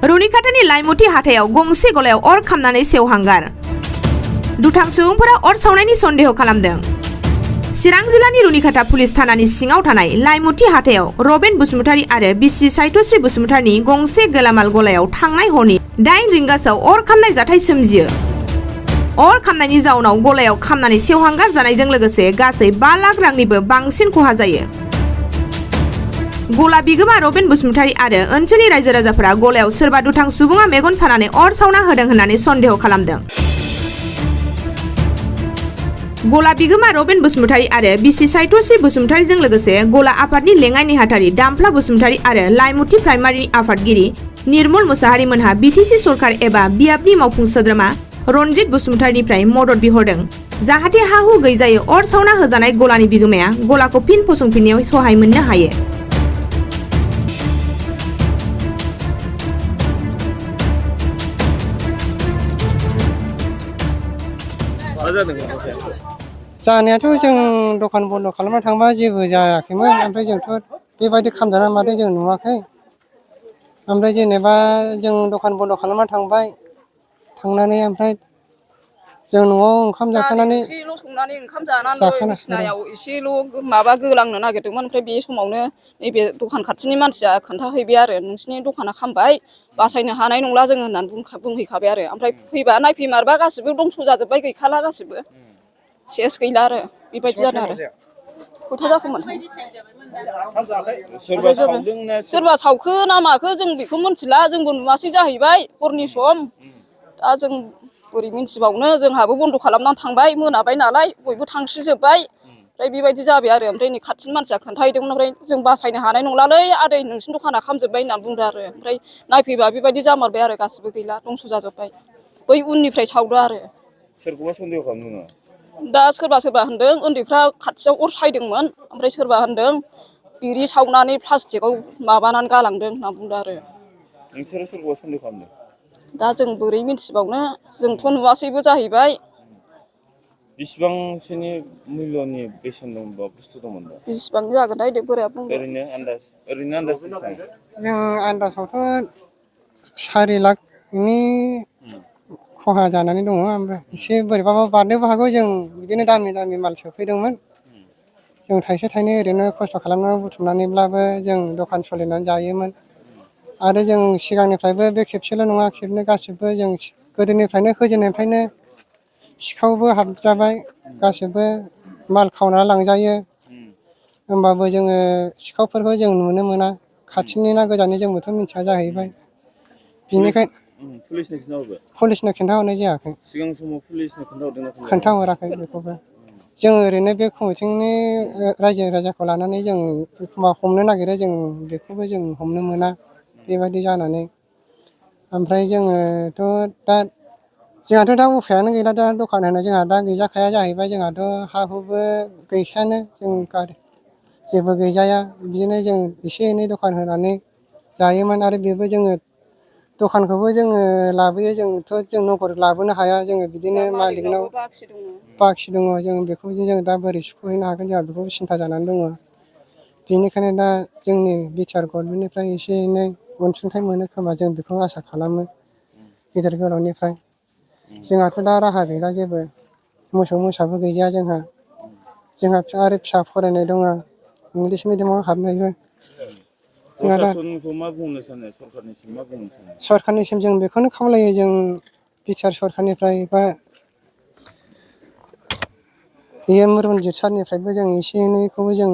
रुनिकाटानि लाइमुथि हाथायाव गंसे गलायाव अर खामनानै सेवहांगार। दुथां सुबुंफोरा अर सावनायनि सन्देह खालामदों। चिरां जिल्लानि रुनिकाटा पुलिस थानानि सिङाव थानाय लाइमुथि हाथायाव रबेन बसुमतारी आरो बिसि साहित्यश्री बसुमतारीनि गंसे गेलामाल गलायाव थांनाय हरनि 8 रिंगासोआव अर खामनाय जाथाय सोमजियो। अर खामनायनि जाउनाव गलायाव खामनानै सेवहांगार जानायजों लोगोसे गासै 5 लाख रांनिबो बांसिन खहा जायो। गला बिगोमा रबेन बसुमतारी आरो ओनसोलनि रायजो राजाफोरा गलायाव सोरबा दुथां सुबुङा मेगन सानानै अर सावना होदों होननानै सन्देह खालामदों। गला बिगोमा रबेन बसुमतारी आरो बिसि साहित्यश्री बसुमतारीजों लोगोसे गला आफादनि लेङाइ नेहाथारि दामफ्ला बसुमतारी आरो लाइमुथि प्राइमारिनि आफादगिरि निर्मल मुसाहारि मोनहा बिटिसि सरकार एबा बियाबनि मावफुं सोद्रोमा रनजित बसुमतारीनिफ्राय मदद बिहरदों जाहाथे हा-हु गैजायै अर सावना होजानाय गलानि बिगोमाया गलाखौ फिन फसंफिननायाव सहाय मोननो हायो। जानायाथ' जों दखान बन्द खालामना थांबा जेबो जायाखैमोन, ओमफ्राय जोंथ' बेबायदि खामजाना मादों जों नुवाखै। ओमफ्राय जेनेबा जों दखान बन्द खालामना थांबाय, थांनानै ओमफ्राय जों न'आव ओंखाम जाखानानै ओंख्रिल' संनानै ओंखाम जानानै बिसिनायाव एसेल' माबा गोलांनो नागिरदोंमोन। ओमफ्राय बे समावनो नैबे दखान खाथिनि मानसिया खोन्थाहैबाय आरो नोंसिनि दखाना खामबाय, बासायनो हानाय नंला जोङो होननानै बुंहैखाबाय आरो। ओमफ्राय फैबा नायफैमारबा गासिबो दंस' जाजोब्बाय, गैखाला गासिबो सेस गैला आरो बेबायदि जादों आरो। खयथा जाखोमोन सोरबा सावखो ना माखो जों बेखौ मिथिला, जोंबो नुवासै जाहैबाय हरनि सम। दा जों बोरै मिन्थिबावनो, जोंहाबो बन्द खालामनानै थांबाय, मोनाबाय नालाय बयबो थांस्रिजोब्बाय। ओमफ्राय बेबायदि जाबाय आरो। ओमफ्राय नै खाथिनि मानसिया खोन्थाहैदोंमोन, ओमफ्राय जों बासायनो हानाय नंलालै आदै नोंसिनि दखाना खामजोब्बाय होनना बुंदों आरो। ओमफ्राय नायफैबा बेबायदि जामारबाय आरो, गासिबो गैला दंस' जाजोब्बाय। बै उननिफ्राय सावदो आरो। सोरखौबा सन्देह खालामदों? दा सोरबा होनदों उन्दैफ्रा खाथियाव अर सायदोंमोन, ओमफ्राय सोरबा होनदों बिरि सावनानै प्लास्टिकआव माबानानै गालांदों होनना बुंदों आरो। नोंसोरो सोरखौबा सन्देह खालामदों? दा जों बोरै मिन्थिबावनो, जोंथ' नुवासैबो जाहैबाय। बेसेबांसोनि मुल्यनि बेसेन दंबा बुस्थु दंमोन? बेसेबां जागोनथाय दे बोराया बुंदों। ओरैनो आन्दाज जों आन्दाजावथ' 4 लाखनि खहा जानानै दङ। ओमफ्राय एसे बोरैबाबा बारनोबो हागौ, जों बिदिनो दामि माल सोफैदोंमोन। जों थाइसे थाइनै ओरैनो खस्थ' खालामनानै बुथुमनानैब्लाबो जों दखान सोलिनानै जायोमोन। आरो जों सिगांनिफ्रायबो बे खेबसेल' नङा, खेबनै गासिबो जों गोदोनिफ्रायनो होजेननायनिफ्रायनो सिखावबो हाबजाबाय, गासिबो माल खावना लांजायो। होमबाबो जोङो सिखावफोरखौ जों नुनो मोना, खाथिनि ना गोजाननि जोंबोथ' मिथिया जाहैबाय। बेनिखायनो पुलिसनो खिन्थाहरनाय जायाखै। सिगां समाव पुलिसनो खोन्थाहरदोंना? खोन्थाहराखै बेखौबो। जों ओरैनो बे कमिटिनि रायजो राजाखौ लानानै जों एखमबा हमनो नागिरो, जों बेखौबो जों हमनो मोना बेबायदि जानानै। ओमफ्राय जोंहाथ' दा उफायानो गैला, दा दखान होनो जोंहा दा गैजाखाया जाहैबाय। जोंहाथ' हा हुबो गैखायानो, जों जेबो गैजाया। बिदिनो जों एसे एनै दखान होनानै जायोमोन। आरो बेबो जोङो दखानखौबो जोङो लाबोयो, जों नगद लाबोनो हाया। जोङो बिदिनो मालिकनाव बाखि दङ, जों बेखौ जों दा बोरै सुख'हैनो हागोन, जोंहा बेखौ सिन्था जानानै दङ। बेनिखायनो दा जोंनि बिटिआर गभर्नमेन्टनिफ्राय एसे एनै अनसुंथाइ मोनो खोमा, जों बेखौ आसा खालामो गेदेर गोलावनिफ्राय। जोंहाथ' दा राहा गैला जेबो, मोसौ मोसाबो गैजाया जोंहा आरो फिसा फरायनाय दङ, इंलिस मिडियामाव हाबनायबो। प्रसासनखौ मा बुंनो सानो? सरखारनिसिम मा बुंनो सानो? सरखारनिसिम जों बेखौनो खावलायो, जों बिटिआर सरखारनिफ्राय बा रनजित सारनिफ्रायबो जों एसे एनैखौबो जों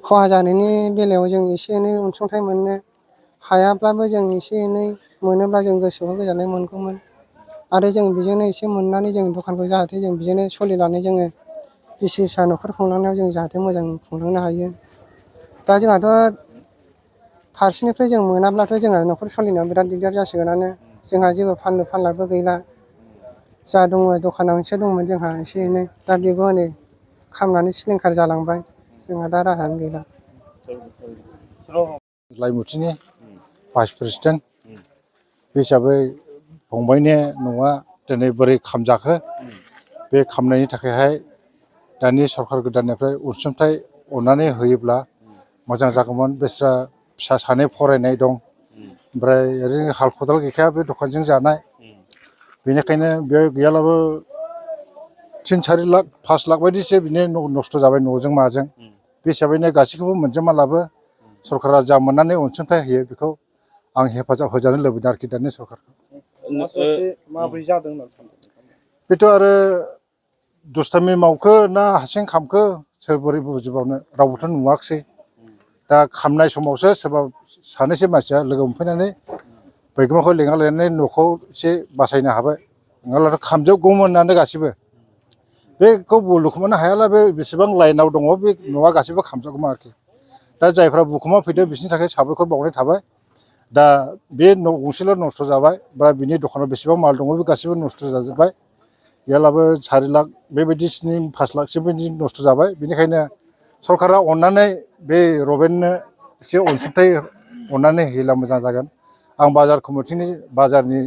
खहा जानायनि बेलायाव जों एसे एनै अनसुंथाइ मोननो हायाब्लाबो, जों एसे एनै मोनोब्ला जों गोसोआव गोजोननाय मोनगौमोन। आरो जों बेजोंनो एसे मोननानै जों दखानखौ जाहाथे जों बिजोंनो सोलिनानै जोङो बिसि फिसा न'खर खुंलांनायाव जों जाहाथे मोजां खुंलांनो हायो। दा जोंहाथ' फारसेनिफ्राय जों मोनाब्लाथ' जोंहा न'खर सोलिनायाव बिराद दिगदार जासिगोनानो। जोंहा जेबो फानलु फानलाबो गैला। जा दङ दखाना मोनसे दंमोन जोंहा एसे एनै, दा बेबो हनै खामनानै सिलिंखार जालांबाय। जोंहा दा राहायानो गैला। लाइमुथिनि भाइस प्रेसिडेन्ट बे हिसाबै फंबायनि न'आ दिनै बोरै खामजाखो, बे खामनायनि थाखायहाय दानि सरखार गोदाननिफ्राय अनसुंथाइ अननानै होयोब्ला मोजां जागौमोन। बिस्रा फिसा सानै फरायनाय दं, ओमफ्राय ओरैनो हाल खदाल गैखाया बे दखानजों जानाय बेनिखायनो बेयाव गैयाब्लाबो 3-4 लाख 5 लाख बायदिसो बिनो नस्थ' जाबाय न'जों माजों बे हिसाबैनो गासैखौबो मोनजोबाब्लाबो सरकारा जा मोननानै अनसुंथाइ होयो बेखौ आं हेफाजाब होजानो लुबैदों आरोखि दानि सरकारखौ माबोरै जादों होनना सानदों बेथ' आरो दुष्टामि मावखो ना हारसिं खामखो सोर बोरै बुजिबावनो रावबोथ' नुवाखिसै दा खामनाय समावसो सोरबा सानैसो मानसिया लोगो मोनफैनानै बैगुमाखौ लेंना न'खौ एसे बासायनो हाबाय नङाब्लाथ' खामजोबगौमोन होननानै गासिबो बेखौ बुखुमानो हायाब्ला बे बेसेबां लाइनाव दङ बे न'आ गासिबो खामजोबगौमोन आरोखि दा जायफ्रा बुखुमा फैदों बिसोरनि थाखाय साबायखर बावनाय थाबाय दा बे न' गंसेल' नस्थ' जाबाय बा बिनि दखानाव बेसेबां माल दङ बे गासिबो नस्थ' जाजोब्बाय गैयाब्लाबो 4 लाख बेबायदिसिनि 5 लाखसिम बिदि नस्थ' जाबाय बेनिखायनो सरकारा अननानै बे रबेननो एसे अनसुंथाइ अननानै होयोब्ला मोजां जागोन आं बाजार कमिटिनि बाजारनि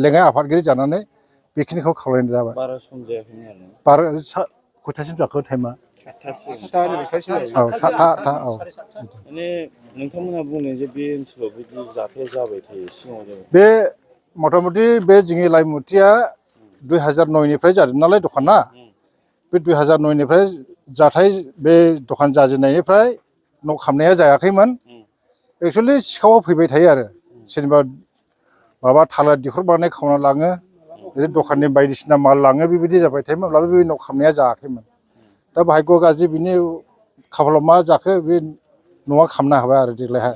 लेङाइ आफादगिरि जानानै बेखिनिखौ खावलायनाय जाबाय बारा सम जायाखैमोन आरो खयथासिम जाखो टाइमा 7थासो औ 7था औ माने नोंथांमोनहा बुंदों जे बे ओनसोलाव बिदि जाथाया जाबाय थायो सिगाङाव जाबाय बे मथा-मथि बे जोंनि लाइमुथिया 2009निफ्राय जादों नालाय दखाना बे 2009निफ्राय जाथाय बे दखान जाजेननायनिफ्राय न' खामनाया जायाखैमोन एक्सुवेलि सिखावा फैबाय थायो आरो सोरनिबा माबा थाला दिखुरबानाय खावना लाङो बिदिनो दखाननि बायदिसिना माल लाङो बेबायदि जाबाय थायोमोन होमब्लाबो बे न' खामनाया जायाखैमोन दा भाग्य गाज्रि बिनि खाफालाव मा जाखो बे न'आ खामनो हाबाय आरो देग्लायहाय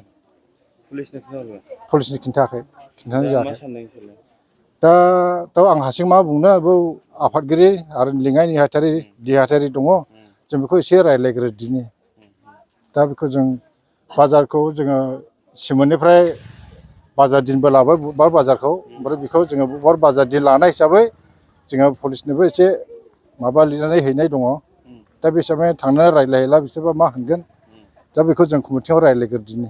पुलिसनो खोन्थाहरबाय पुलिसनि खिन्थायाखै खिन्थानाय दा मा जायाखै सानदों नोंसोरलाय दाथ' आं हारसिं मा बुंनो बेयाव आफादगिरि आरो लेङाइ देहायारि दङ जों बेखौ एसे रायज्लायग्रोदिनि दा बेखौ जों बाजारखौ जोङो सिमोननिफ्राय बाजार दिनबो लाबाय बुधबार बाजारखौ ओमफ्राय बेखौ जोङो बुधबार बाजार दिन लानाय हिसाबै जोङो पुलिसनोबो एसे माबा लिरनानै हैनाय दङ दा बे हिसाबै थांनानै रायज्लायहैला बिसोरबा मा होनगोन दा बेखौ जों कमिटियाव रायज्लायग्रोदिनि